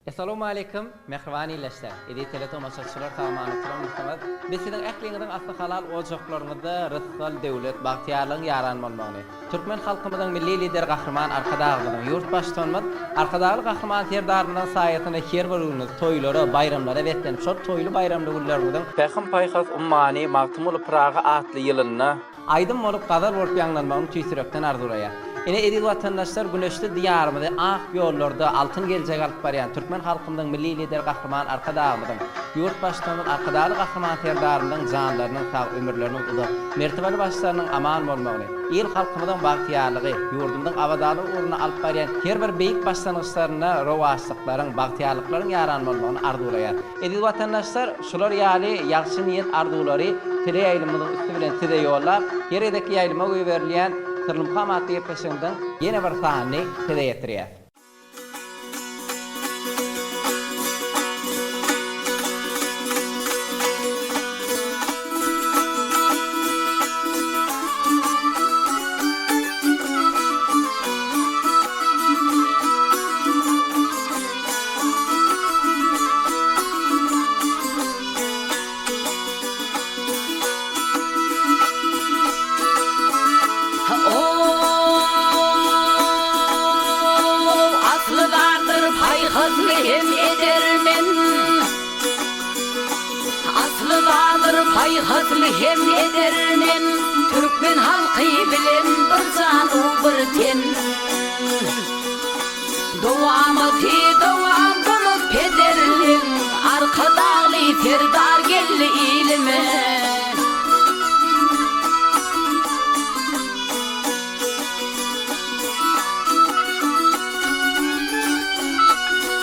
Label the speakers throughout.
Speaker 1: Essalawmaleýkim, mähriban ildeşler! Eziz teletomaşaçylar sag-aman oturanmysyňyz? Biz siziň ähliňiziň asly halal ojaklaryňyzda rysgal, döwlet, bagtyýarlygyň ýaran bolmagyny, türkmen halkymyzyň Milli Lideri Gahryman Arkadagymyzyň, ýurt Baştutanymyz Arkadagly Gahryman Serdarymyzyň saýasynda her bir günüňiz toýlara, baýramlara beslenip, şol toýly-baýramly günleriňiziň Pähim-paýhas ummany Magtymguly Pyragy atly ýylynda, Aýdym bolup, gazal bolup ýaňlanmagyny tüýs ýürekden arzuwlaýar. Ine, eziz watandaşlar, güneşli Diýarymyzy ak ýollarda altyn geljege alyp barýan türkmen halkymyzyň Milli Lideri Gahryman Arkadagymyzyň, ýurt Baştutanymyz Arkadagly Gahryman Serdarymyzyň janlarynyň sag, ömürleriniň uzak, mertebeli başlarynyň aman bolmagyny, il-halkymyzyň bagtyýarlygy, ýurdumyzyň abadanlygy ugrunda alyp barýan her bir beýik başlangyçlarynda rowaçlyklaryň, bagtyýarlyklaryň ýaran bolmagyny arzuwlaýar. Eziz watandaşlar, şular ýaly ýagşy niýet-arzuwlary teleýaýlymymyzyň üsti bilen size ýollap, her gezekki ýaýlyma goýberilýän Syrly mukam atly gepleşigimiziň ýene bir sanyny size ýetirýäs.
Speaker 2: Asly bardyr paýhasly hem edermen. Asly bardyr paýhasly hem edermen. Türkmen halky bilen bir jan-u bir ten. Dowamaty dowam bolup pederliň, Arkadagly Serdar geldi ilime.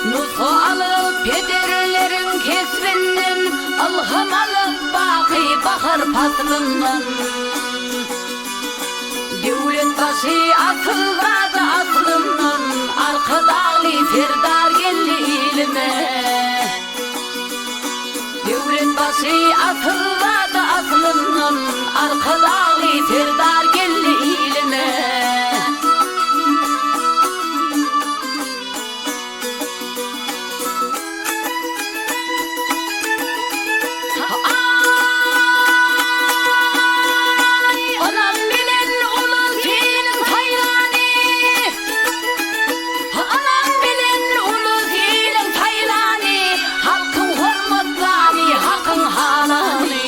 Speaker 2: Nusga alyp pederleriň kesbinden, Ylham alyp baky bahar paslyndan. Döwlet başy asylzada aslyndan, Arkadagly Serdar geldi ilime. Döwlet başy asylzada aslyndan, Arkadagly Serdar geldi ilime. Aý, ynam bilen ulus iliň saýlany, Ynam bilen ulus iliň saýlany, Halkyň hormatlany, Hakyň halany.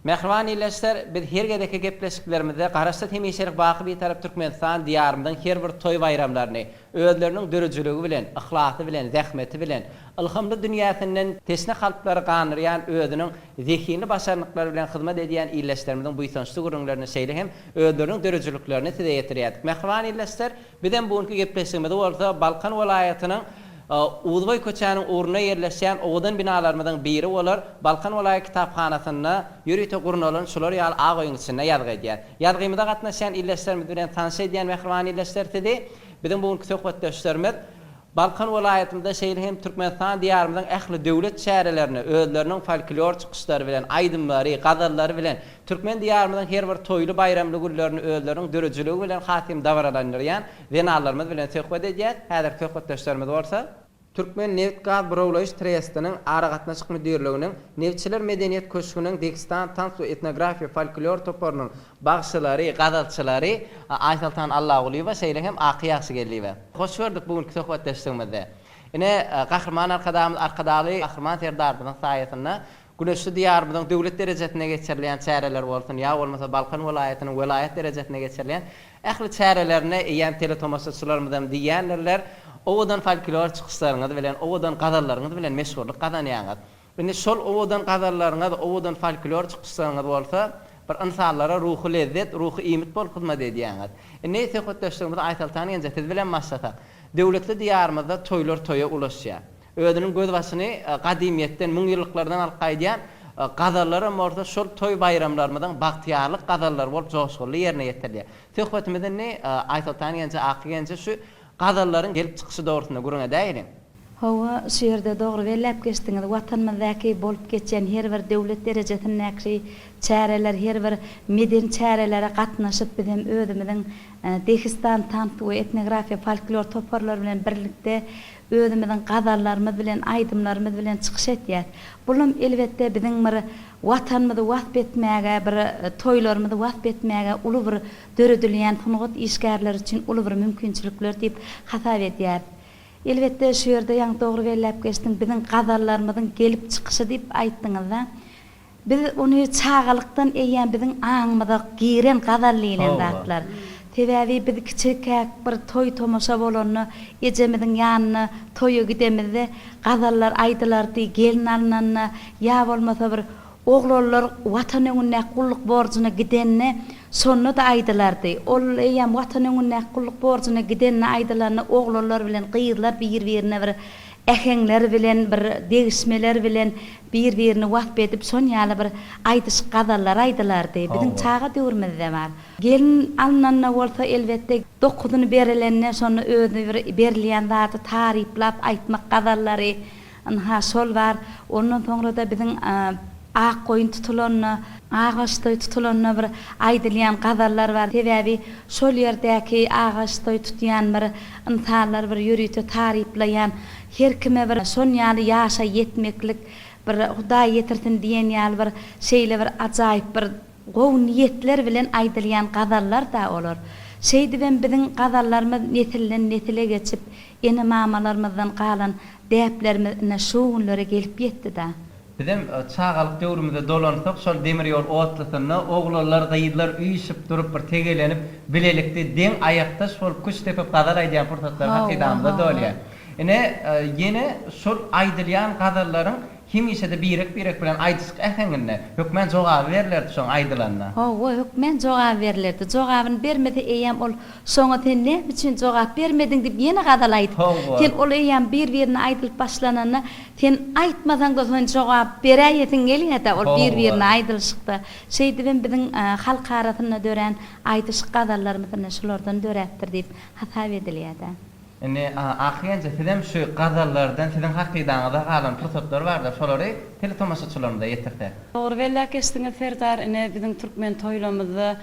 Speaker 1: Mähriban ildeşler, biz her gezekki gepleşiklerimizde Garaşsyz hemişelik baky Bitarap Türkmenistan Diýarymyzyň her bir toý-baýramlaryny özleriniň döredijiligi bilen, yhlasy bilen, zähmeti bilen, ylhamly dünýäsinden teşne kalplary gandyrýan özüniň zehinli başarnyklary bilen hyzmat edýän ildeşlerimiziň buýsançly gürrüňlerini şeýle hem özleriniň döredijiliklerini size ýetirýärdik. Mähriban ildeşler, Bizem bu günki gepleşigimizi bolsa Balkan welaýatynyň Uzboý köçäniň ugrunda ýerleşýän owadan binalarymyzyň biri bolar Balkan welaýat kitaphanasynda ýörite gurnalan şular ýaly ak öýüň içinde ýazgy edýäs. Ýazgymyza gatnaşýan ildeşlerimiz bilen tanyş edýän mähriban ildeşler sizi biziň bu günki söhbetdeşlerimiz Balkan welaýatymyzda şeýle hem Türkmenistan Diýarymyzyň ähli döwlet çärelerine özleriniň folklor çykyşlary bilen, aýdymlary, gazallary bilen türkmen Diýarymyzyň her bir toýly-baýramly günlerini özleriniň döredijiligi bilen has hem dabaralandyrýan zenanlarymyz bilen söhbet edýäs. Häzirki söhbetdeşlerimiz bolsa, Türkmen nebit-gaz burawlaýyş trestiniň Aragatnaşyk müdirliginiň Nebitçiler medeniýet köşgüniň Dehistan tans we etnografiýa folklor toparynyň bagşylary, gazalçylary Aýsoltan Allagulyýewa, şeýle hem Aky Ýagşygeldiýewa. Hoş gördük bu günki söhbetdeşligimizde. Ine, Gahryman Arkadagymyz Arkadagly Gahryman Serdarymyzyň saýasynda Güneşli Diýarymyzyň döwlet derejesinde geçirilýän çäreler bolsun, ýa bolmasa Balkan welaýatynyň welaýat derejesinde geçirilýän ähli çärelerine eýýäm teletomaşaçylarymyzam diýýändirler, owadan folklor çykyşlaryňyz bilen, owadan gazallaryňyz bilen meşhurlyk gazanýaňyz. Indi şol owadan gazallaryňyz, owadan folklor çykyşlaryňyz bolsa, bir ynsanlara ruhy lezzet, ruhy iýmit bolup hyzmat edýäňiz. Indi söhbetdeşligimizi Aýsoltan genje siz bilen başlasak. Döwletli Diýarymyzda toýlar toýa ulaşýar. Özüniň gözbaşyny gadymyýetden, müňýyllyklardan alyp gaýdýan gazallaram bolsa şol toý-baýramlarymyzyň bagtyýarlyk gazallary bolup joşgunly ýerine ýetirilýär. Söhbetimizi indi Aýsoltan genje, Aky genje şu gazallaryň gelip çykyşy dogrusynda gürrüň edäýeliň.
Speaker 2: Hawa, şu ýerde dogry belläp geçdiňiz. Watanymyzdaky bolup geçýän her bir döwlet derejesindäki çäreler, her bir medeni çärelere gatnaşyp, biz hem özümiziň Dehistan tans we etnografiýa folklor toparlary bilen birlikde özümiziň gazallarymyz bilen, aýdymlarymyz bilen çykyş etýäs. Bulam, elbetde, biziň bir Watanymyzy wasp etmäge, bir toýlarymyzy wasp etmäge uly bir döredilýän sungat işgärleri üçin uly bir mümkinçilikler diýip hasap edýäris. Elbetde, şu ýerde ýaňy dogry belläp geçdiň, biziň gazallarymyzyň gelip çykyşy diýip aýtdyňyz-da. Biz ony çagalykdan eýýäm biziň aňymyza giren gazal diýlen zatlar. Sebäbi biz kiçikäk bir toý-tomaşa bolanda ejemiziň ýanyna toýa gidemizde gazallar aýdylardy, gelin alnanda ýa bolmasa bir Oglanlar Watan öňündäki gulluk borjuna gidende, şonda-da aýdylardy. Ol eýýäm Watan öňündäki gulluk borjuna gidende aýdylanda oglanlar bilen gyzlar bir-birine bir äheňler bilen, bir degişmeler bilen bir-birini wasp edip, şon ýaly bir aýdyşyk gazallar aýdylardy. Biziň çaga döwrümizde bar. Gelin alnanda bolsa, elbetde, dokuzyny berilende, şonda özi bir berilýän zady taryplap aýtmak gazallary, Ynha, şol bar. Ondan soňra-da biziň ak goýun tutulanda, agaç toý tutulanda bir aýdylýan gazallar bar. Sebäbi şol ýerdäki agaç toý tutýan bir ynsanlar bir ýörite taryplaýan, her kime bir şon ýaly ýaşa ýetmeklik, bir Hudaý ýetirsin diýen ýaly bir şeýle bir ajaýyp bir gowy niýetler bilen aýdylýan gazallar-da olar. Şeýdibem biziň gazallarymyz nesilden-nesile geçip, ene-mamalarymyzdan galan Däplerimiz ine şu günlere gelip ýetdi-da.
Speaker 1: Bizem çagalyk döwrümize dolansak, şol demir ýol otlysynda oglanlar, gyzlar üýşüp durup bir tegelenip, bilelikde deň aýakdaş bolup küşt depip gazal aýdýan pursatlar hakydamyza dolýar. Ine, ýene şol aýdylýan gazallaryň hemişe-de birek-birek bilen aýdyşyk äheňinde, hökmän jogaby berlerdi şoň aýdylanda.
Speaker 2: Hawa, hökmän jogaby berlerdi. Jogabyny bermese eýýäm ol Şoňa sen näme üçin jogap bermediň diýip ýene gazal aýdyp, sen ol eýýäm bir-birine aýdylyp başlananda, sen aýtmasaň-da sen jogap beräýesiň gelýär-dä ol bir-birine aýdylyşykda. Şeýdibem biziň halk arasynda dörän aýdyşyk gazallarymyz ine şulardan döräpdir diýip hasap edilýär-dä.
Speaker 1: Indi Aky genje sizem şu gazallardan siziň hakydaňyzda galan pursatlar bardyr şolary teletomaşaçylarymyza ýetirsek.
Speaker 3: Dogry belläp geçdiňiz Serdar ine biziň türkmen toýlamyzda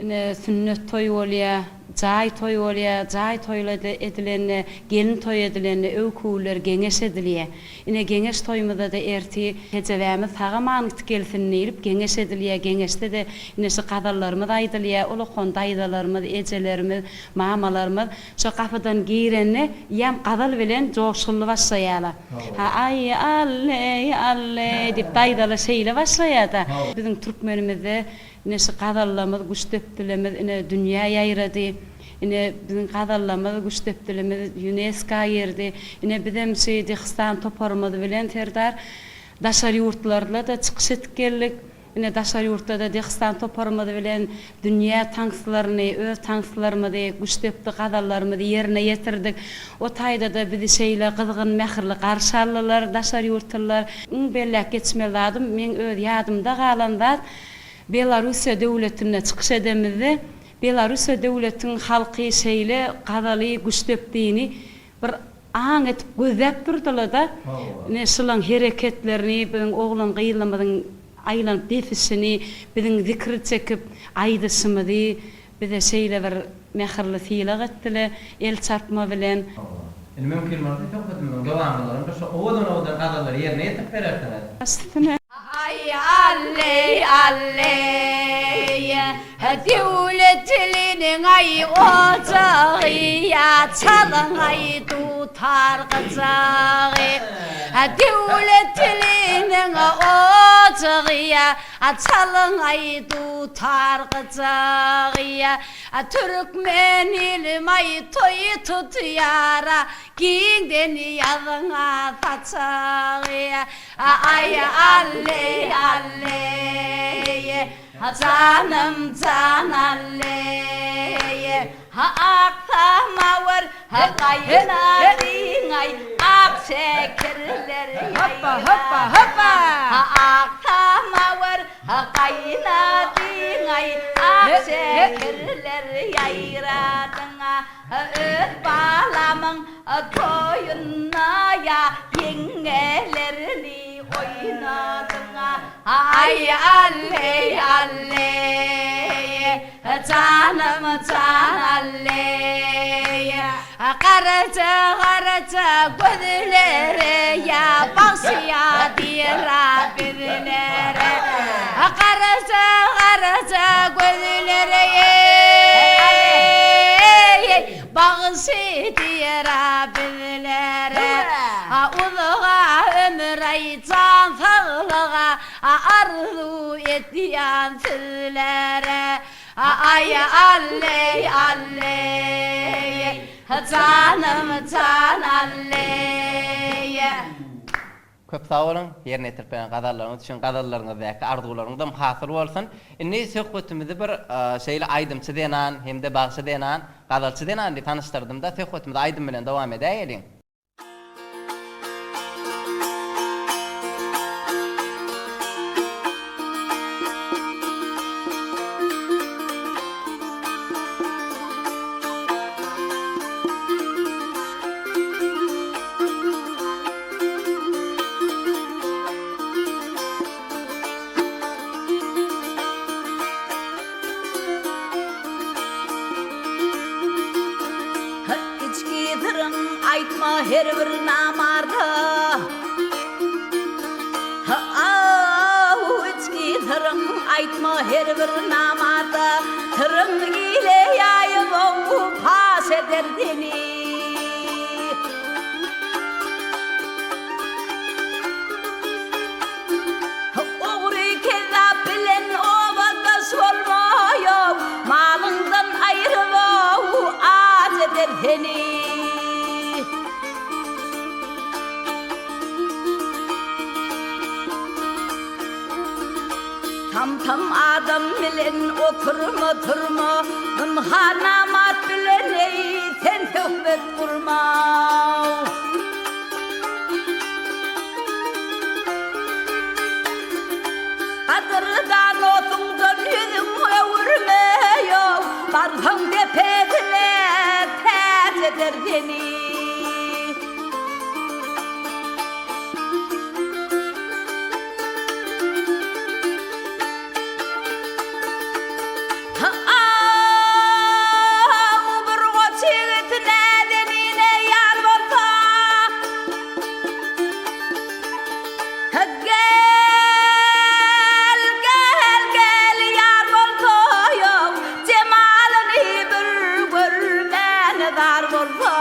Speaker 3: Ine, sünnet toýy bolýar. Jaý toý bolýar, jaý toýlady edilende, gelin toý edilende öý-küwler geňeş edilýär. Ine, geňeş toýumyzda-da ertir kejebämiz sag-aman gitip gelsin diýlip geňeş edilýär, geňeşde-de ine şu gazallarymyz aýdylýar, ulakan daýzalarymyz, ejelerimiz, mamalarymyz şo gapydan girende ýam gazal bilen joşgunly başlaýarlar. Ha aý alleý, alleý diýip daýzalar şeýle başlaýar-da. Biziň türkmenimizde Ine şu gazallamyz, güçdepdilemiz ine dünýä ýaýrady. Ine biziň gazallamyz, güçdepdilemiz Ýunesko girdi. Ine bizem şu Dehistan toparymyz bilen Serdar daşary ýurtlarda-da çykyş edip geldik. Ine daşary ýurtda-da Dehistan toparymyz bilen dünýä tanslaryny, öz tanslarymyzy, güçdepdi gazallarymyzy ýerine ýetirdik. O taýda-da bizi şeýle gyzgyn mähirli garşy aldylar daşary ýurtlylar. Iň belläp geçmeli zadym, meň öz ýadymda galan zat, Belarussiýa döwletinde çykyş edemizde, Belarussiýa döwletiň halky şeýle gazaly güçdepdini bir aň edip gözläp durdylar-da. Ine, şulaň hereketlerini, biziň oglan-gyzlarymyzyň aýlanyp depişini, biziň zikir çekip aýdyşymyzy bize şeýle bir mähirli sylag etdiler, el çarpma bilen.
Speaker 1: Indi mümkin bolsa söhbetimiziň dowamlylygynda şu owadan-owadan gazallary ýerine ýetirip berersiňiz.
Speaker 3: Üstüne.
Speaker 4: Aý alleý alleý döwletliniň aý ojagy ýa çalyň aý dutar gyjagy döwletliniň ojagy ýa çalyň aý dutar gyjagy türkmen ilim aý toý tutýara giňden ýazyň-a saçagy. Aý alleý alleý janym jan alleý ak samawar gaýnadyň aý ak şekerler ýaýradyň ak samawar gaýnadyň aý ak şekerler ýaýradyň Öz balamyň toýunda ýa ýeňňelerini oýnadyň-a. Aý alleý alleý, janym jan alleý. Garaja garaja gözlere ýa bagşyýa diýer-a bizlere. Garaja garaja gözlere eý bagşy diýer-a bizlere. Uzaga ömür aý jan saglyga arzuw edýän sizlere. Aý alleý alleý janym jan alleý.
Speaker 1: Köp sag boluň, ýerine ýetirip beren gazallaryňyz üçin gazallaryňyzdaky arzuwlaryňyzam hasyl bolsun. Indi söhbetimizi bir şeýle aýdymçy zenan hem-de bagşy zenan, gazalçy zenan diýip tanyşdyrdym-da, söhbetimizi aýdym bilen dowam edäýeliň.
Speaker 4: Içki syryň aýtma her bir namarda. Aw, içki syryň aýtma her bir namarda. Syryň ile ýaýyp-ow, paş eder seni. Ogry kezzap bilen obadaş bolma-ow, Malyňdan aýryp-ow, aç eder seni. Tam-tam adam bilen oturma, turma, Zynhar namart bilen, eý, sen söhbet gurma. Gadyrdan otuňdan ýüzüň öwürme, ýow, Barsaň depesine täç eder seni. zar bolsa.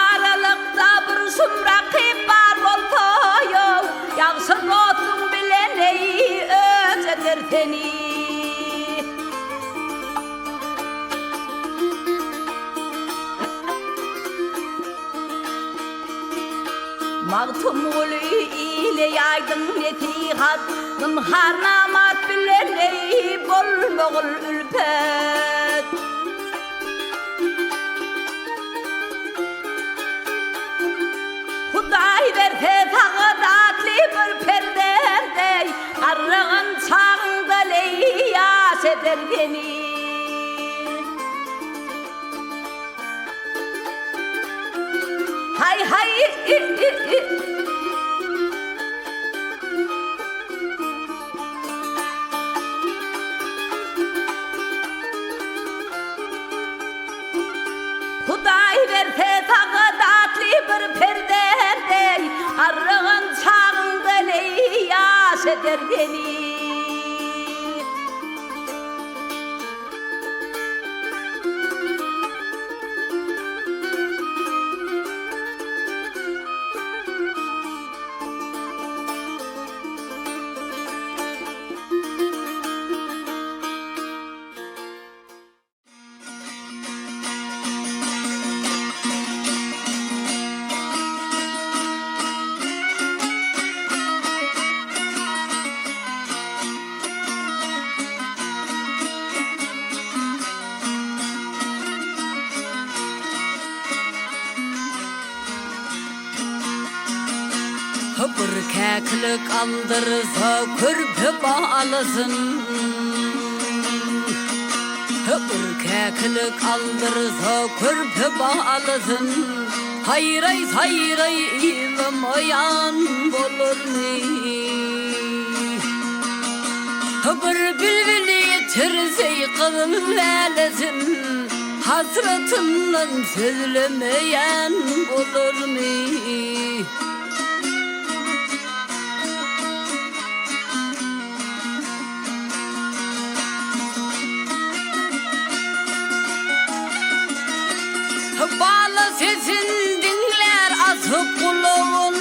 Speaker 4: Aralykda bir şum rakyp bar bolsa, ýow, Ýagşy dostuň bilen eý, öç eder seni. Magtymguly ile ýaýdyň nesihat, Zynhar namart bilen eý, bolmagyl ülpet. Hudaý berse saňa datly bir perzent eý, Garragan çagyňda leý ýaş eder seni. Haý haý i i i. Hudaý berse saňa datly bir perzent eý, Garragan çagyňda leý ýaş eder seni.
Speaker 5: Bir käkilik aldyrsa körpe balasyn. Bir käkilik aldyrsa körpe balasyn. Saýraý-saýraý yzlamaýan bolarmy? Bir bilbil ýetirse gyzyl lälesin, Hasratyndan sözlemeýän bolarmy? Bala sesin diňlär asyp gulagyn,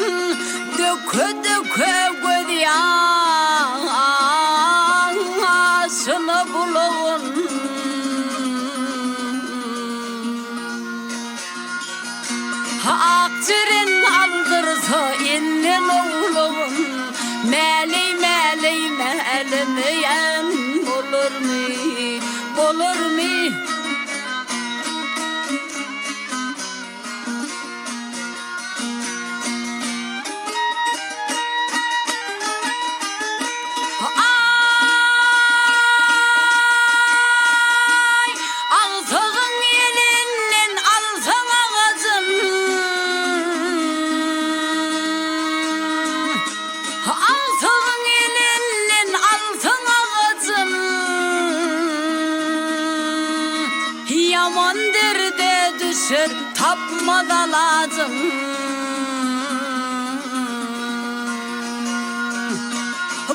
Speaker 5: Döke-döke gözýaşyna bulagyn. Ak jeren aldyrsa elden owlagyn, Mäleý-mäleý mälemeýän bolarmy, bolarmy? Aý, agsagyň elinden alsaň agajyn, Agsagyň elinden alsaň agajyn, Ýaman derde düşer, tapmaz alajyn.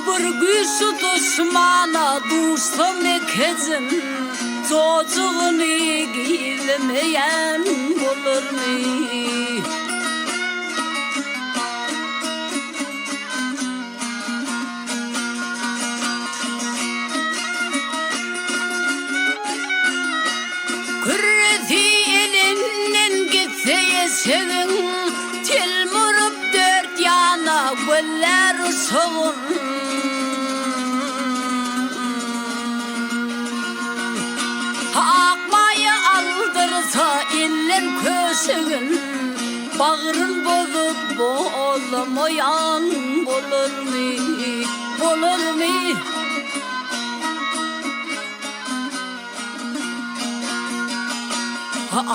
Speaker 5: Bir güýçli duşmana duşsam ekejim, Jojugyny gizlemeýän bolarmy? Kürresi elinden gitse eşegiň, Telmuryp dört ýana gözlär uşagyn. Ak maýa aldyrsa elden köşegin, Bagryn bozup bozlamaýan bolarmy, bolarmy?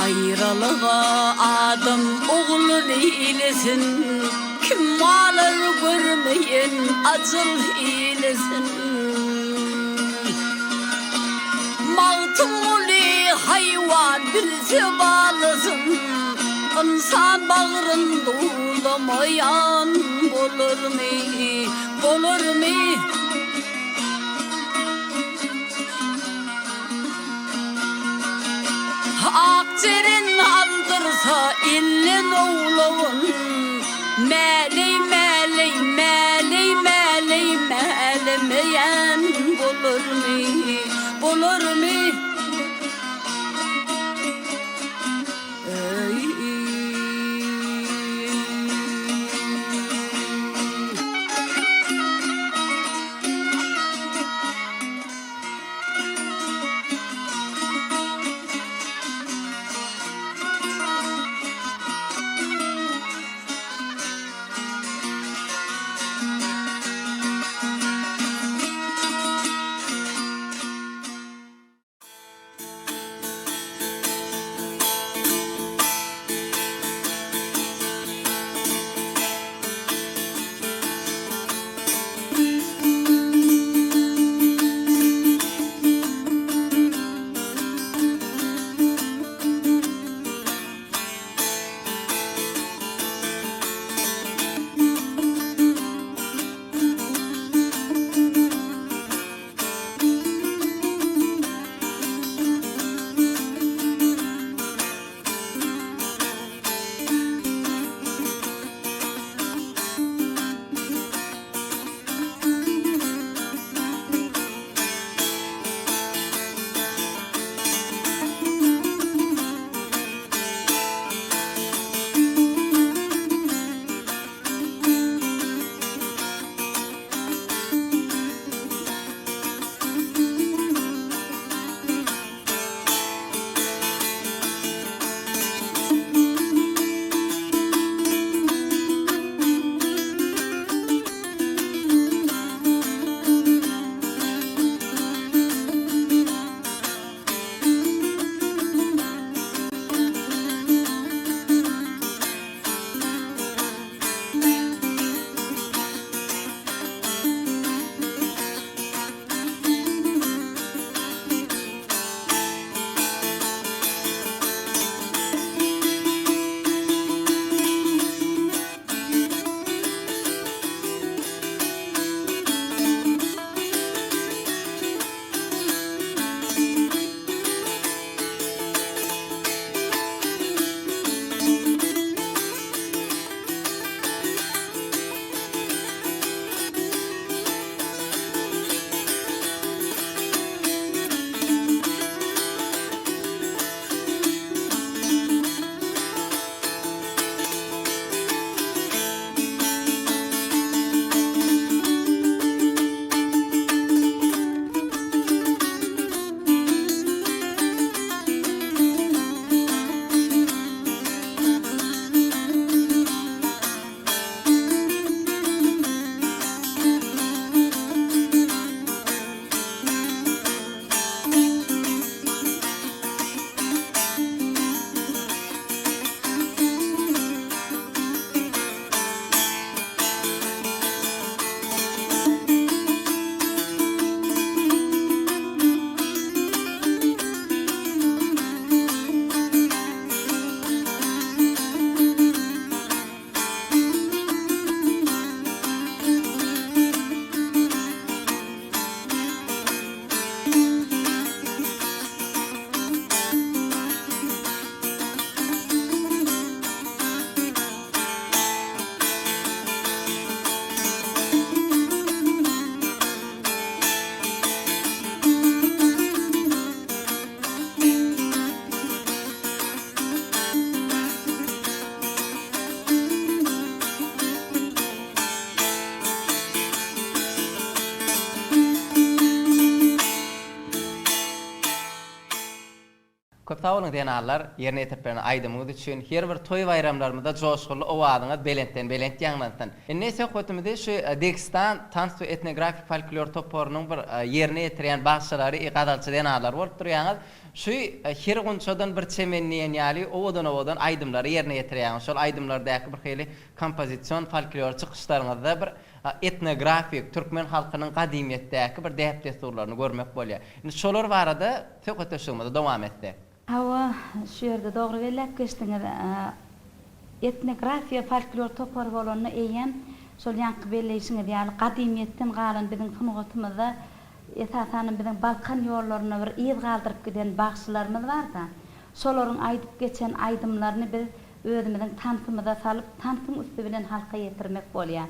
Speaker 5: Aýralyga adam ogly neýlesin, Kim galar görmeýen ajal hilesin. Magtymguly haýwan bilse balasyn, Ynsan bagryn duwlamaýan bolarmy, bolarmy? Jeren aldyrsa elden owlagyn. Mäleý, mäleý, mäleý, mäleý, mälemeýän bolarmy, bolarmy?
Speaker 1: Köp sag boluň zenanlar, ýerine ýetirip beren aýdymyňyz üçin. Her bir toý-baýramlarymyzda joşgunly owazyňyz belentden belent ýaňlansyn. Indi söhbetimizi şu Degistan tans we etnografik folklor toparynyň bir ýerine ýetirýän bagşylary, gazalçy zenanlary bolup durýaňyz. Şu her gunçadan bir çemen diýen ýaly owadan-owadan aýdymlary ýerine ýetirýäňiz. Şol aýdymlardaky bir hili kompozision folklor çykyşlaryňyzda bir etnografik, türkmen halkynyň gadymyýetdäki bir däp-dessurlaryny görmek bolýar. Indi şolar barada söhbetdeşligimizi dowam etsek.
Speaker 2: Hawa, şu ýerde dogry belläp geçdiňiz. Etnografiýa folklor topary bolanda eýýäm şol ýaňky belleýşiňiz ýaly gadymyýetden galan biziň sungatymyzda esasanam biziň Balkan ýollarynda bir yz galdyryp giden bagşylarymyz bar-da. Şolaryň aýdyp geçen aýdymlaryny biz özümiziň tansymyza salyp, tansyň üsti bilen halka ýetirmek bolýar.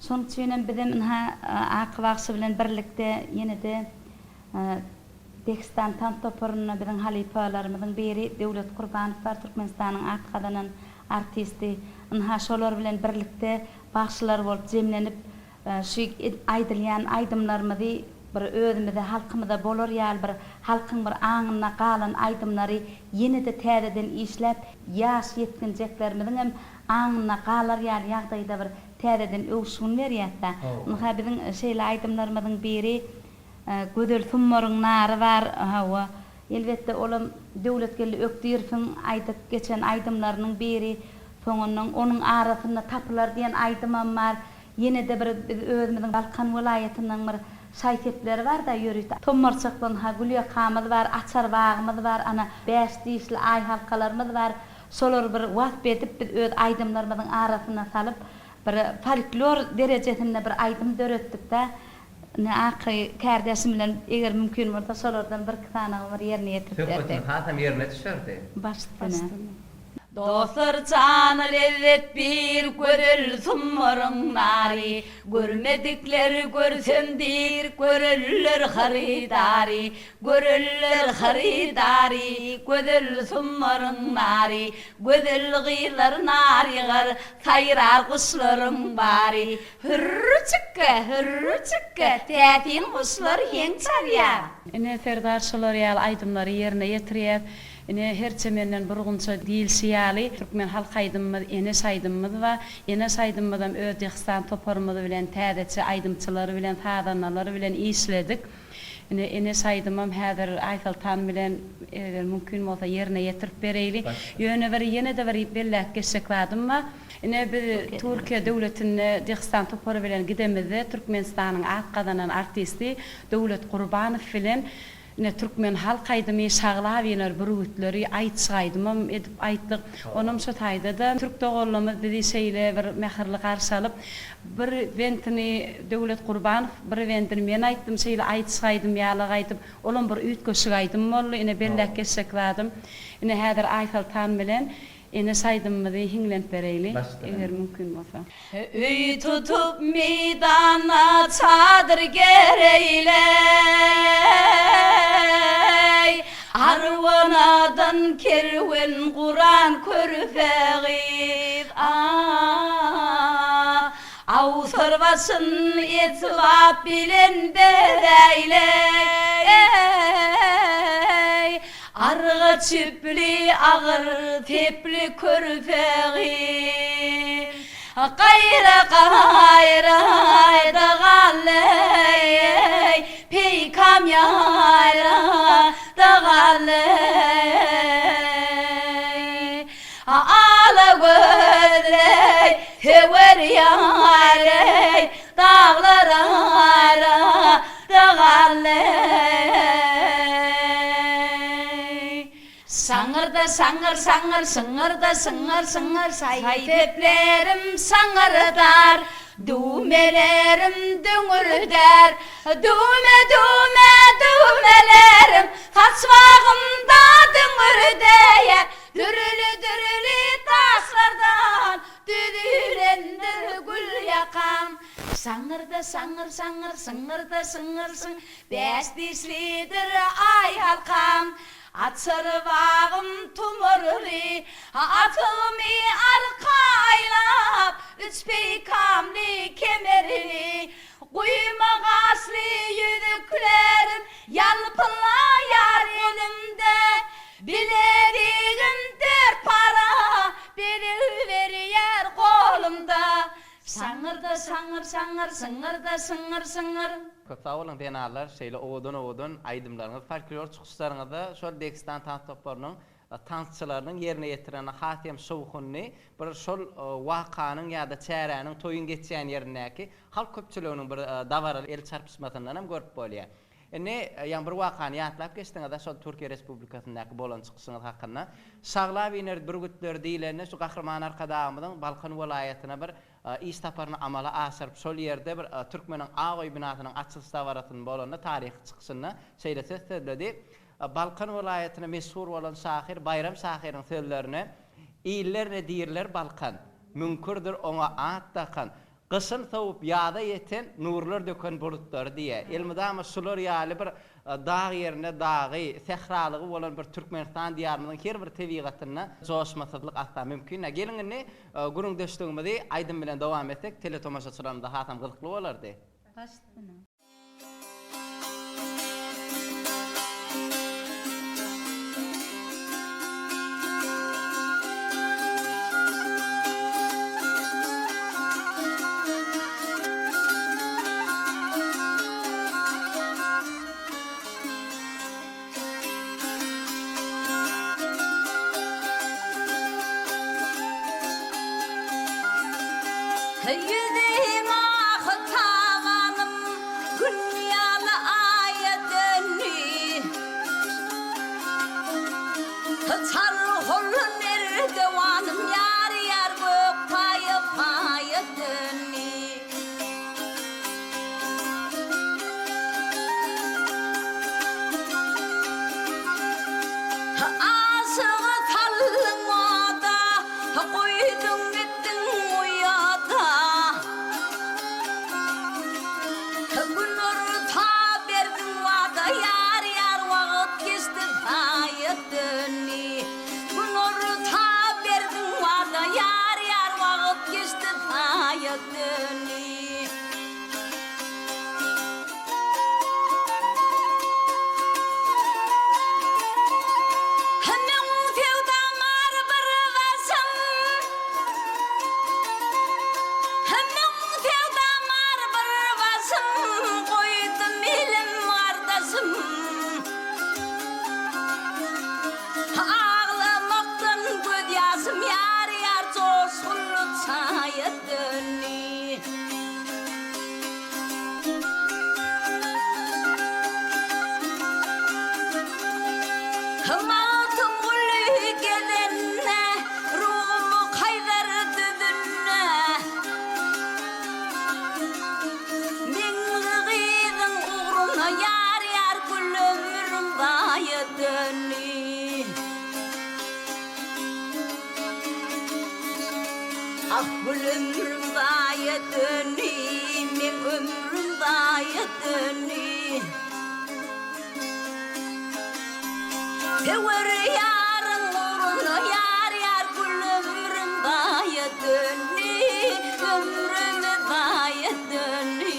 Speaker 2: Şonuň üçinem bizem ynha Aky bagşy bilen birlikde ýene-de Dehistan tans toparynda biziň halypalarymyzyň biri Döwlet Kurbanow bar, Türkmenistanyň at gazanan artisti. Ynha şolar bilen birlikde bagşylar bolup jemlenip, şu aýdylýan aýdymlarymyzy bir özümize, halkymyza bolar ýaly bir halkyň bir aňynda galan aýdymlary ýene-de täzeden işläp, ýaş ýetginjeklerimiziňem aňynda galar ýaly ýagdaýda bir täzeden öwüşgin berýäs-dä. Ynha biziň şeýle aýdymlarymyzyň biri Gözel Sumbaryň nary bar, hawa. Elbetde, olam Döwletgeldi Ökdirowyň aýdyp geçen aýdymlarynyň biri. Soňundan onuň arasynda Tapylar diýen aýdymam bar. Ýene-de bir biz özümiziň Balkan welaýatynyň bir şaý-sepleri bar-da ýörite. Tommarçakdan ha gülýakamyz bar, açar bagymyz bar, ana, bäş dişli aý halkalarymyz bar. Şolary bir wasp edip, biz öz aýdymlarymyzyň arasyna salyp, bir folklor derejesinde bir aýdym döretdik-dä. Ine, aky kärdeşim bilen, eger mümkin bolsa, şolardan birki sanagy bir ýerine ýetirip bersek.
Speaker 1: Söhbetimiz hasam ýerine düşerdi.
Speaker 2: Baş üstüne.
Speaker 4: Dostlar jana lezzet bir gözel Sumbaryň nary, Görmedikler görsem diýr, görerler hyrydary, Görerler hyrydary, gözel Sumbaryň nary, Gözel gyzlar nar ýygar, saýrar guşlaryň bary. Hürr-çikge, hürr-çikge, täsin guşlar heň çalýar.
Speaker 3: Ine, Serdar şolar ýaly aýdymlary ýerine ýetirýär. Ine, her çemenden bir gunça diýilşi ýaly, türkmen halk aýdymymyz Eneş aýdymymyz bar. Eneş aýdymymyzam öz Dehistan toparymyz bilen, täzeçe aýdymçylar bilen, sazandalar bilen işledik. Ine, Eneş aýdymam häzir Aýsoltan bilen, eger mümkin bolsa, ýerine ýetirip bereýli. Ýöne bir, ýene-de bir belläp geçjek zadym bar. Ine, biz Türkiýe döwletinde Dehistan topary bilen gidemizde Türkmenistanyň at gazanan artisti Döwlet Gurbanow bilen ine, türkmen halk aýdymy Şaglap iner bürgütleri aýtjyk aýdymam edip aýtdyk. Onam şo taýda-da türk doganlarymyz bizi şeýle bir mähirli garşy alyp, bir bentini Döwlet Gurbanow, bir bendini men aýtdym, şeýle aýtjyk aýdym ýalak aýdyp, olam bir üýtgeşik aýdym boldy. Ine, belläp geçjek zadym, ine, häzir Aýsoltan bilen Eneş aýdymymyzy hiňlenip bereýli, eger mümkin bolsa.
Speaker 4: Öý tutup meýdanda çadyr gereýleý, Arwanadan kerwen guran körpe gyz, ah, Awsar başyn esbap bilen bezeýleý. Arga çüpli agyr sepli körpe gyz Gaýra gaýra dagaly Peýkam ýaýra dagaly Ala gözli söwer ýary Daglar ara dagaly. Şaňyrda şaňyr şaňyr şyňyrda şyňyr şyňyr Şaý-seplerim şaňyrdar, düwmelerim düňürdär. Düwme-düwme düwmelerim saçbagymda düňürdeýär. Dürli-dürli daşlardan Düzülendir gül ýakam. Şaňyrda şaňyr şaňyr şyňyrda şyňyr şyň Bäş dişlidir aý halkam. Açar bagym tumarly, Atymy arka aýlap, Üç peýkamly kemerli, Guýma gaşly ýüzüklerim Ýalpylaýar elimde. Bilezigim dört para, Bezeg berýär golumda. Şaňyrda şaňyr şaňyr, şyňyrda şyňyr şyňyr.
Speaker 1: Köp sag boluň zenanlar şeýle owadan owadan aýdymlaryňyz folklor çykyşlaryňyzda şol Degistan tans toparynyň tansçylarynyň ýerine ýetiren has hem şowhunly bir şol wakanyň ýa-da çäräniň toýuň geçýän ýerindäki halk köpçüliginiň bir dabaraly el çarpyşmasyndan hem görüp bolýar. Indi ýaňy bir wakany ýatlap geçdiňiz-a şol Türkiýe Respublikasyndaky bolan çykyşyňyz hakynda. Şaglap iner bürgütler diýlende şu Gahryman Arkadagymyzyň Balkan welaýatyna bir iş saparyny amala aşyryp şol ýerde bir Türkmeniň Ak öýi binasynyň açylyş dabarasyny bolanda taryhy çykyşynda şeýle söz sözledi. Balkan welaýatyna meşhur bolan şahyr Baýram şahyryň sözlerine, Iller ne diýrler Balkan, Müňkürdir oňa at dakan, Gyşyn sowup ýaza ýeten, Nurlar döken bulutlary diýýär. Elmydama şular ýaly bir dag ýerinde dagy, sähralygy bolan bir Türkmenistan diýarymyzyň her bir tebigatynda joşmasyzlyk asla mümkin däl. Geliň indi gürrüňdeşligimizi aýdym bilen dowam etsek, teletomaşaçylarymyza hasam gyzykly bolardy.
Speaker 2: Baş üstüne.
Speaker 4: Ýüzüm ahy taganym Gün ýaly aýa döndi. Çarhol merdewanym Ýar-ýar gök paýa paýa döndi. Aşygy saldyň oda, Goýduň gitdiň uýada. Günorta berdiň wada, Ýar-ýar wagt geçdi zaýa döndi. Günorta berdiň wada, Ýar-ýar wagt geçdi zaýa döndi. Meň söwdam bar bir başym, Meň söwdam bar bir başym, Goýdum ilim gardaşym. Aglamakdan gözýaşym ýar-ýar joşgunly çaýa döndi. Magtymguly gezende, Rumy Kaýsar düzünde. Meňli gyzyň ugruna ýar-ýar gül ömrüm zaýa döndi. Ah gül ömrüm zaýa döndi, meň ömrüm zaýa döndi. Söwer ýaryň ugruna ýar-ýar gül ömrüm zaýa döndi, ömrüm zaýa döndi.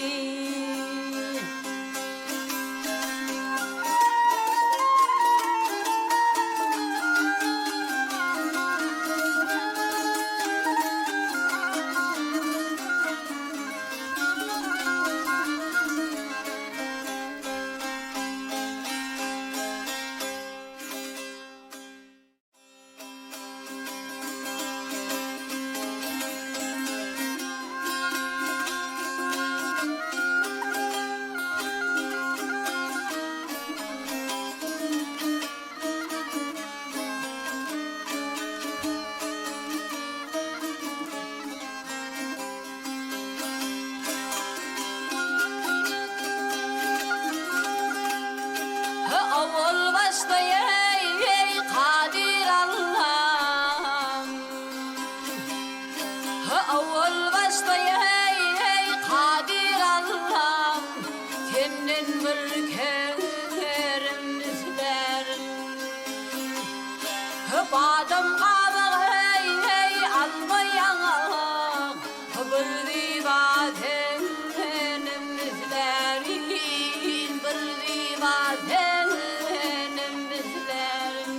Speaker 4: Owal başda eý Kadyr Allam Owal başda eý Kadyr Allam Senden bir kerem islärin Badam gabagy eý alma ýaňak Bir zyba senem islärin Bir zyba senem islärin.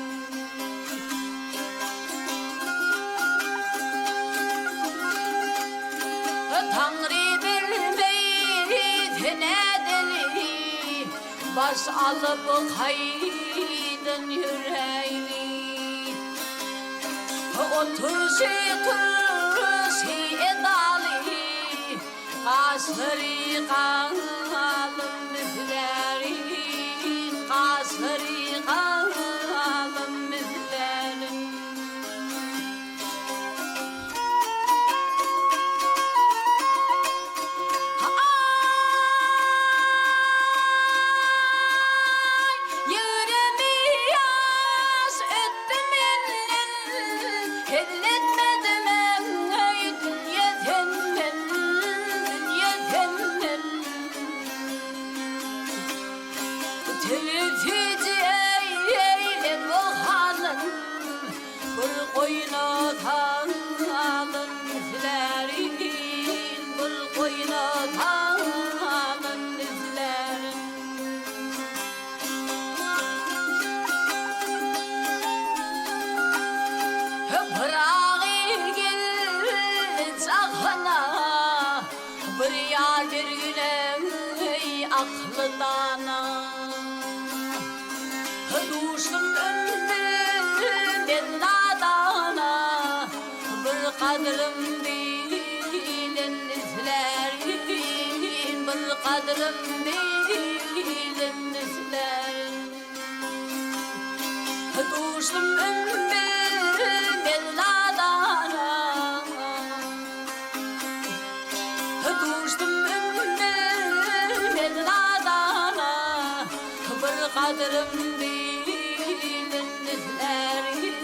Speaker 4: Taňry bilmeý nädeli, Baş alyp kaýdan ýöräýli. Oturşy turşy edaly, Gaşlary galyň mislärin, Gaşlary galyň mislärin. Aý, ýüregimi.
Speaker 5: Dili süýji eýlen halyn, Bir goýna salyn islärin, Bir goýna salyn islärin. Pyragy gel jahana, Bir ýar bergin eý akly dana. Duşdum ömrümde nadana, Bir gadrym bilen islärin, Bir gadrym bilen islärin. Duşdum ömrümde nadana. Duşdum ömrümde nadana, Bir gadrym bilen islärin,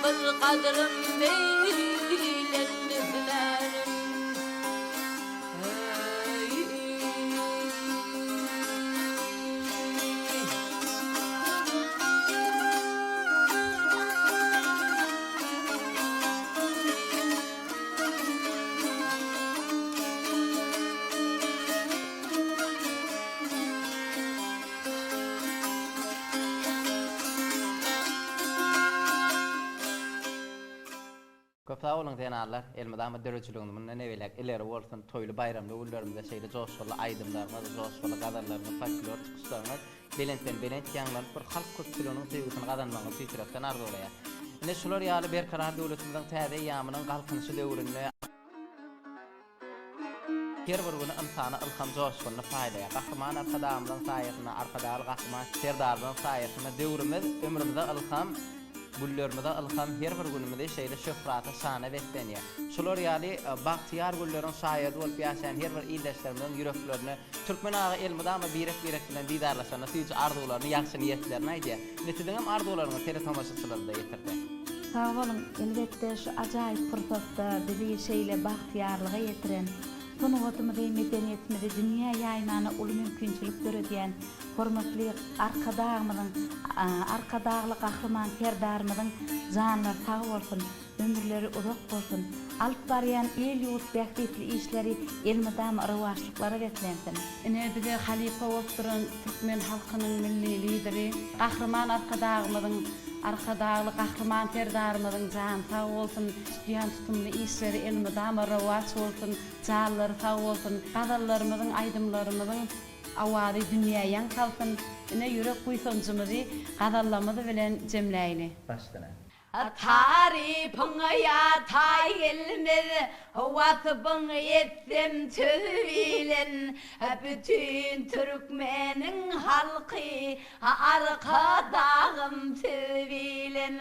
Speaker 5: Bir gadrym bilen islärin.
Speaker 1: Köp sag boluň zenanlar, elmydama döredijiligiňiz mundan ebeläk ileri bolsun, toýly baýramly günlerimizde şeýle joşgunly aýdymlaryňyz, joşgunly gazallaryňyz, folklor çykyşlaryňyz belentden belent ýaňlanyp bir halk köpçüliginiň söýgüsini gazanmagyňyzy tüýs ýürekden arzuwlaýas. Ine şular ýaly Berkarar döwletimiziň täze eýýamynyň Galkynyşy döwründe, Her bir güni ynsana ylham joşgunyny paýlaýar. Gahryman Arkadagymyzyň saýasynda, Arkadagly Gahryman Serdarymyzyň saýasynda döwrümiz ömrümize ylham, günlerimize ylham, her bir günümizi şeýle şöhrata, şana beslenýär. Şular ýaly bagtyýar günleriň şaýady bolup ýaşaýan her bir ildeşlerimiziň ýüreklerine Türkmen aga elmydama birek-birek bilen didarlaşanda süýji arzuwlaryny, ýagşy niýetlerini aýdýar. Indi siziňem arzuwlaryňyzy teletomaşaçylarymyza ýetirse.
Speaker 2: Sag boluň, elbetde şu ajaýyp pursatda bizi şeýle bagtyýarlyga ýetiren, sungatymyzy, medeniýetimizi dünýä ýaýmana uly mümkinçilik döredýän hormatly Arkadagymyzyň, Arkadagly Gahryman Serdarymyzyň janlary sag bolsun! Ömürleri uzak bolsun! Alyp barýan il-ýurt bähbitli işleri elmydama rowaçlyklara beslensin!
Speaker 3: Ine, bize halypa bolup duran türkmen halkynyň Milli Lideri Gahryman Arkadagymyzyň, Arkadagly Gahryman Serdarymyzyň jany sag bolsun, tutýan tutumly işleri elmydama rowaç bolsun, janlary sag bolsun, gazallarymyzyň, aýdymlarymyzyň owazy dünýä ýaň salsyn! Ine, ýürek buýsanjymyzy gazallamyz bilen jemläýli.
Speaker 1: Başsyna.
Speaker 4: Tarypyňa ýa taý gelmez, Waspyň etsem söz bilen. Bütin türkmeniň halky, Arkadagym siz bilen.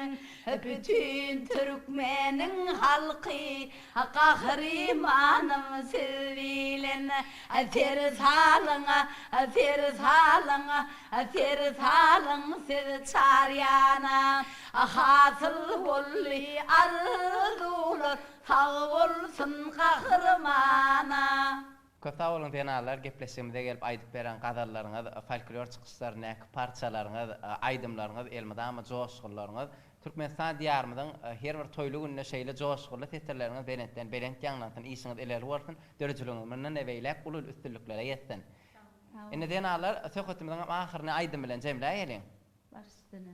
Speaker 4: Bütin türkmeniň halky, Gahrymanym siz bilen. Ser salyň, ser salyň, Ser salyň siz çar ýana. Hasyl boldy arzuwlar, Sag bolsun gahrymana.
Speaker 1: Köp sag boluň zenanlar gepleşigimize gelip aýdyp beren gazallaryňyz, folklor çykyşlaryndaky parçalaryňyz, aýdymlaryňyz elmydama joşgunlaryňyz Türkmenistan diýarymyzyň her bir toýly gününde şeýle joşgunly setirleriňiz belentden belent ýaňlansyn işiňiz ileri bolsun döredijiligiňiz mundan-da beýläk uly üstünliklere ýetsin. Indi zenanlar söhbetimiziňem ahyryny aýdym bilen jemläýeliň.
Speaker 2: Baş üstüne.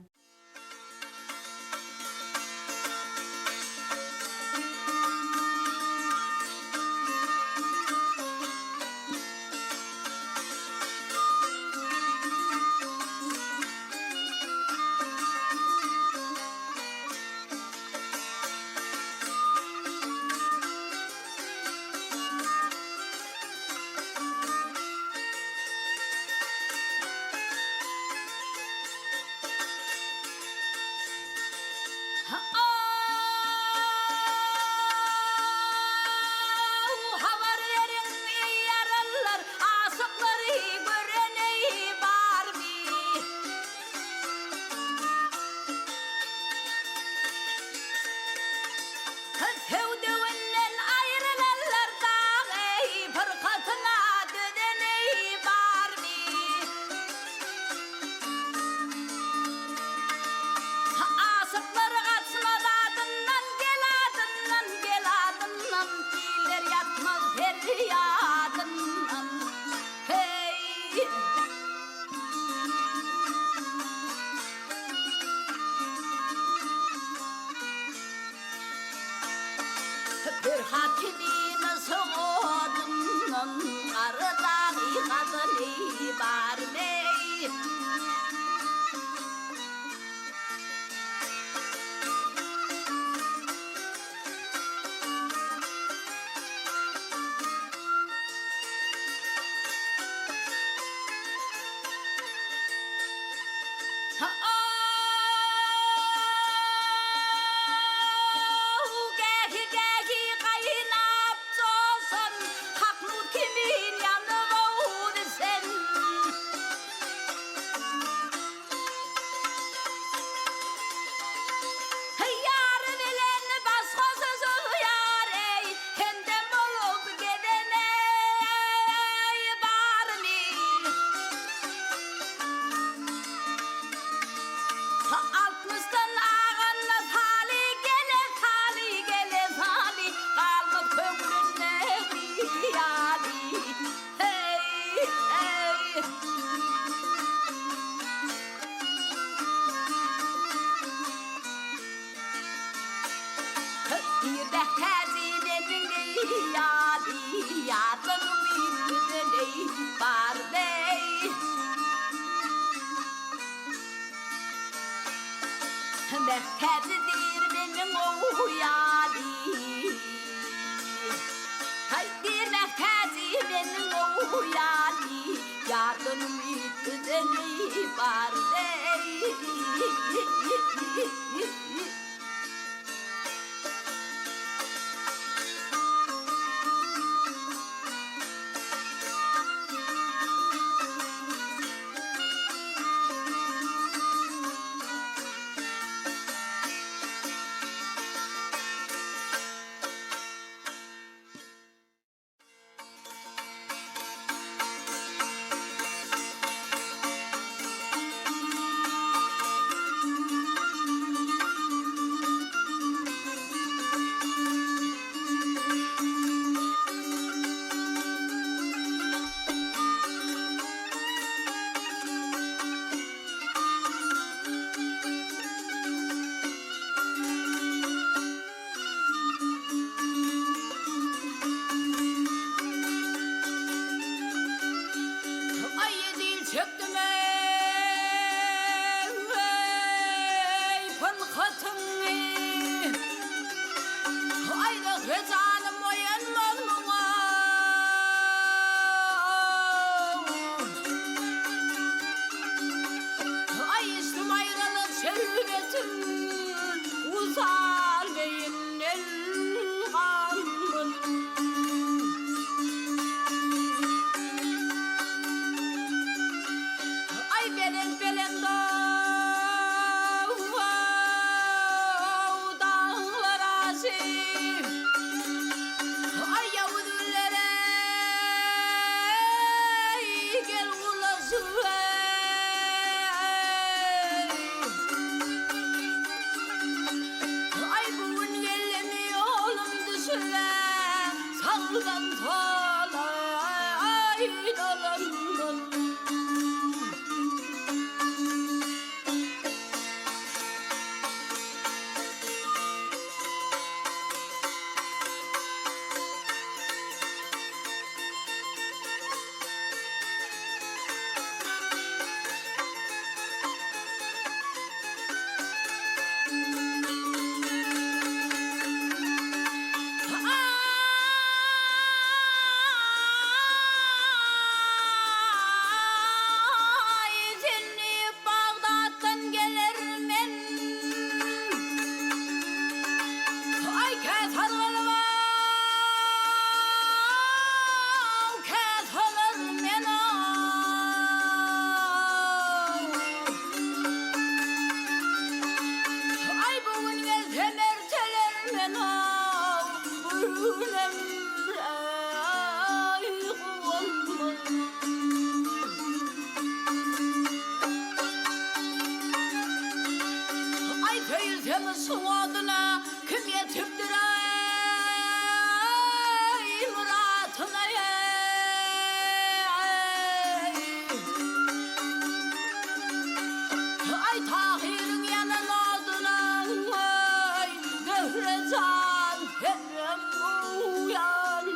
Speaker 4: Mähtäjidir meniň ow ýaly. Haý, bir mähtäji meniň ow ýaly, Ýardan umyt üzeni bar eý. Aý dil çekdim eý pynhatyňy Aý zöhre janym oýanmaz muňa Aý içdim aýralyk şerbetin Wysal deýin el gamgyn. Aý belent-belent ow daglar aşyp, Aý ýawuz güllere gel ulaşyp eý. Aý bu gün geldim ýolum düşübe, Sagdan sola aý dolanmyn. Aý, sen diýip Bagdatdan geler men. Aý, kä sargalyp-aw, kä salar men-aw. Aý, bu gün gelsem erteler men-aw, bu günem aý guwanmaz. Aý söýülsem yşgyň oduna kim ýetipdir aý myratyna eý. Aý Tahyryň ýanan oduna aý Zöhre jan senem uýanmyn.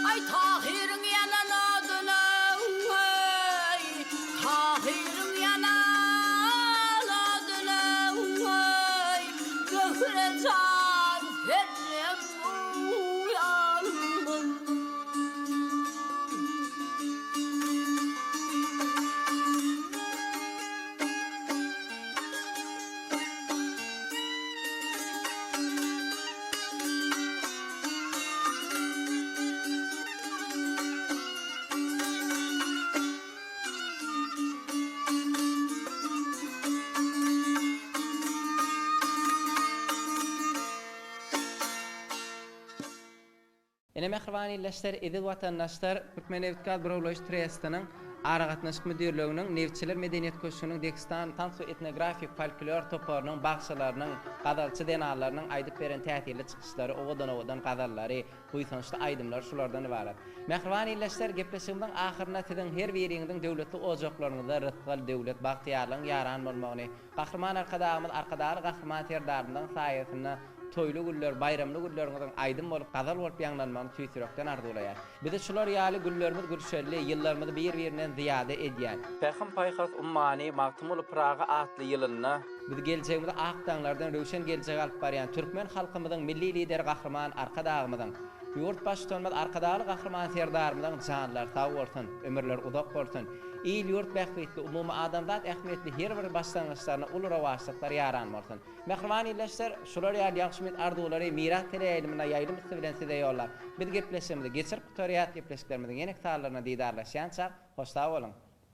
Speaker 4: Aý Tahyryň ýanan odyna eý, Tahyryň ýanan odyna eý, Zöhre jan senem uýanmyn.
Speaker 1: Ine mähriban ildeşler, eziz watandaşlar, Türkmennebitgaz burawlaýyş trestiniň. Aragatnaşyk müdirliginiň Nebitçiler medeniýet köşgüniň Dehistan tans we etnografik folklor toparynyň bagşylarynyň, gazalçy zenanlarynyň aýdyp beren täsirli çykyşlary, owadan-owadan gazallary, buýsançly aýdymlary şulardan ybarat. Mähriban ildeşler, gepleşigimiziň ahyrynda siziň her biriňiziň döwletli ojaklaryňyzda rysgal, döwlet, bagtyýarlygyň ýaran bolmagyny, Gahryman Arkadagymyz Arkadagly Gahryman Serdarymyzyň saýasynda toýly günler, baýramly günleriňiziň aýdym bolup, gazal bolup ýaňlanmagyny tüýs ýürekden arzuwlaýar. Bizi şular ýaly günlerimiz gülşenli, ýyllarymyzy bir-birinden zyýada edýän, Pähim-paýhas ummany Magtymguly Pyragy atly ýylynda, bizi geljegimizi ak daňlardan röwşen geljege alyp barýan türkmen halkymyzyň Milli Lideri Gahryman Arkadagymyzyň, Ýurt Baştutanymyz Arkadagly Gahryman Serdarymyzyň janlary sag bolsun, ömürleri uzak bolsun, il-ýurt bähbitli, umumadamzat ähmiýetli her bir başlangyçlaryna uly rowaçlyklar ýaran bolsun! Mähriban ildeşler, şular ýaly ýagşy umyt-arzuwlary Miras teleýaýlymynda ýaýlym üsti bilen size ýollap, biz gepleşigimizi geçirip gutarýas, gepleşiklerimiziň ýeneki sanlarynda didarlaşýançak, hoş sag boluň!